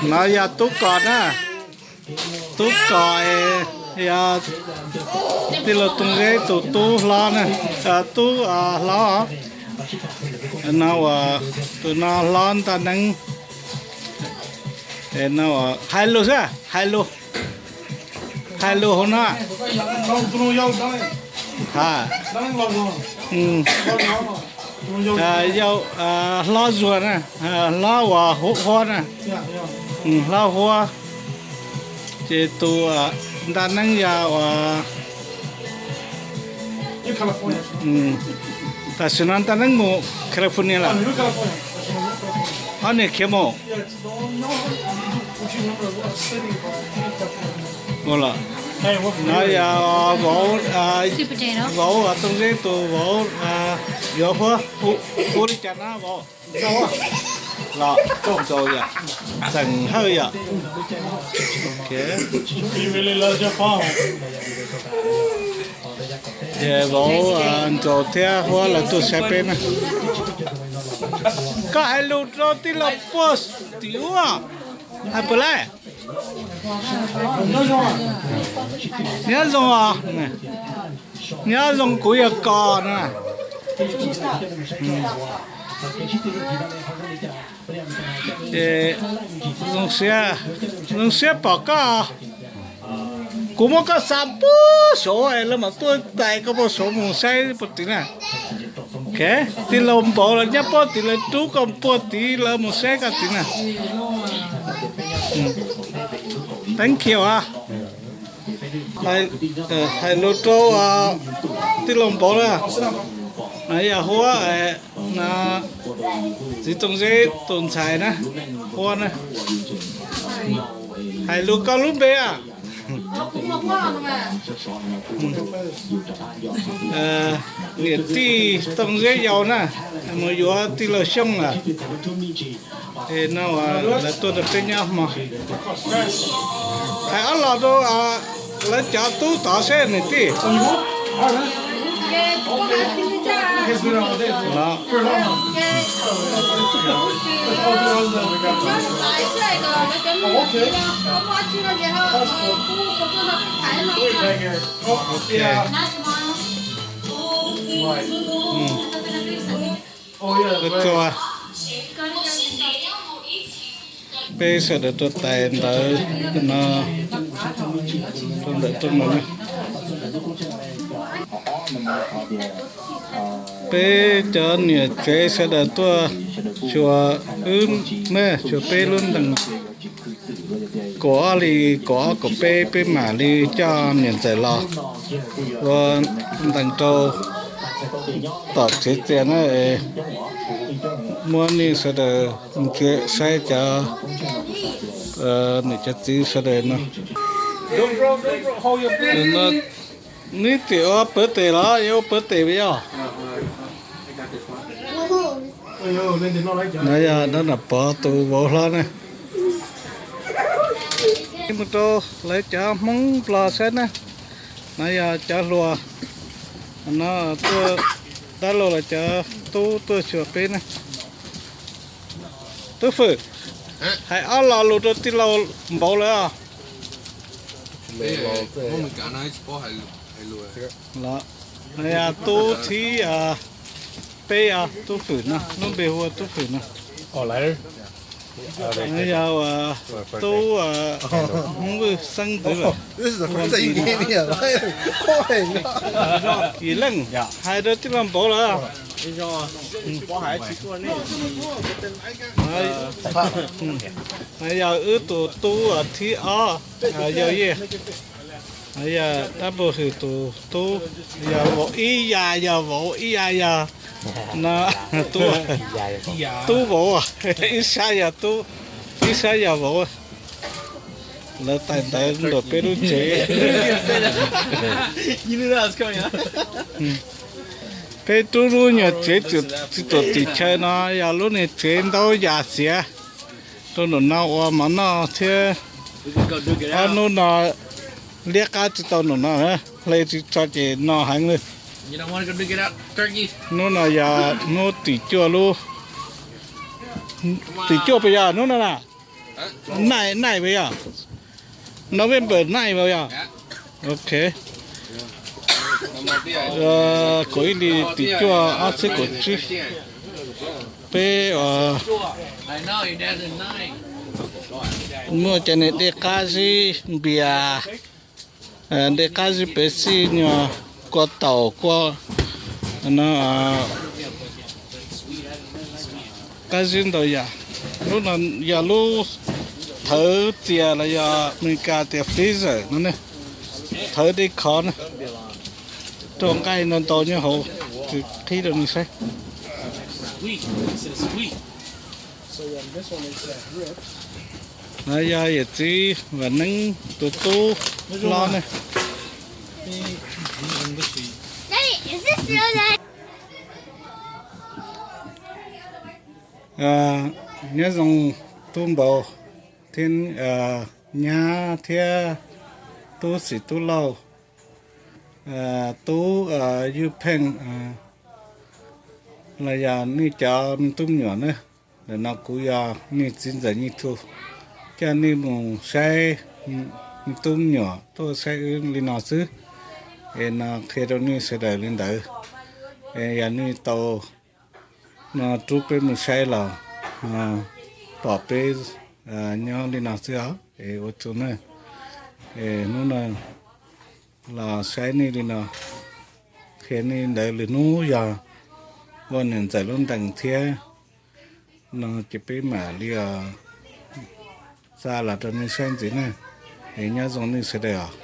No yog tub Kos na, tub Kos, yog tij laug Tooj Zeb tus tub hlob na, tub hlob. No ua tus no hlob Ntaj Neeb. No hais lus xwb, hais lus, hais lus hauv no. Ha, yau, hlob Zuag na, hlob uas Huab na. Hlob Huab, ces tus Ntaj Neeb yog uas, tam sim no Ntaj Neeb mus California lawm. Ob niag khiav mus. Ua los, no yog vauv, vauv Tooj Zeb tus vauv, yuav Huab, hu li cas na vauv? Los, yog Txeem Hawj yom. Ces vauv Ntsaus thiab Huab lawv tuaj saib peb na. Koj hais lus rau tij laug puag tim ub, hais puas laij? Nyob zoo os, nyob zoo, kuv yog Kos na. Ces zoo siab, zoo siab pom koj. Kuv muab koj xa puag saud es lawv mam tuaj tais koj puag saud mus saib puag tid na. Tij laug Npaum los nyob puag tid, lawv rub koj puag tid lawv mus saib koj tid na. Thank you. Hais lus rau tij laug Npaum na. Yog Huab, txiv Tooj Zeb tus ntxhais na, Huab na. Hais lus koj lub npe a. Niam tij Tooj Zeb yau na, mus yuav tij laug Xyooj lawm. Es no lawv tuaj rau peb nyob hmo. Hais ob los rau lawv cov tub tod seb niam tij. Peb sawv daws tuaj tais ntawv no rau ntawm tuaj no. Peb cov niam tsev sawv daws tuaj xyuas wb, xyuas peb lub ntees. Kaum ob li, kaum ob kaum peb peb mam li coj niam ntxawm los ua ntees rau tom tsev txias na. Muab nej sawv daws ntsia saib cov niam cov txiv sawv daws no. Neb tim ua pawv tes los yog ua pawv tes yog? No yog Nom Pov tus vauv hlob na. Mus rau lawv cov Hmoob Nplog saib na. No yog cov hluas, no tuaj dab laug lawv cov tub tuaj xyuas peb na. Tub Fwm, hais ob lo lus rau tij laug Npaum lawm. Los, no yog tub thib peb, yog Tub Fwm no, lub npe hu ua Tub Fwm no. Yog uas tub Hmoob Vwj xeeb ntxwv lawm. Yim Leej, hais rau tij laug Npaum lawm. Yog wb tus tub thib ob, Yau Yej. Yog dab laug Hwm tus tub, yog vauv ib yam, yog vauv ib yam, yog no tub, tub vauv, ib sab yog tub, ib sab yog vauv. Lawv tais ntawv nram peb lub tsev. Peb rub lub nyuag tsev tsis tuam tim chaw no yog lub niag tsev ntaub yas xiav rau nram no ua mov noj thiab. Ob hnub no liab qab tsis tau nram no, hle tsis tso ces no heev li. Hnub no yog hnub tim cuaj lub, tim cuaj puas yog hnub no na? Nine, nine puas yog? November nine puas yog? Ok. Kaum ib hlis tim cuaj ob txhiab kaum tsib. Peb muaj cov niag dej qab zib npias, dej qab zib pev xij, nyuag kua taum, kua qab zib ntau yam. Lub no yog lub thawv txias los yog Amelikas tias freezer no ne, thawv dej khov na. Rau nqaij ntau ntau nyob hauv, qhib rau nej saib. No yog yawm txiv Vam Neeb tus tub hlob ne. Nyob zoo tub npauv thiab nyab thiab tub xim tub laug, tub Yuj Pheej los yog nej cov me tub me nyuam na. Ntawm no kuv yog nej txiv ntxawm Nyiaj Thu, coj nej mus saib me tub me nyuam tuaj saib wb li no xwb. Es no qhia rau nej sawv daws li ntawd. Es yog nej tau no rub peb mus saib los pom peb nyob li no xwb os. Es ua tsaug na. Es hnub no los saib nej li no, qhia nej ntawd, lwm hnub yog ua niam ntxawm lub ntees thiab no ces peb mam li xa los rau nej saib ntxiv na. Es nyob zoo nej sawv daws os.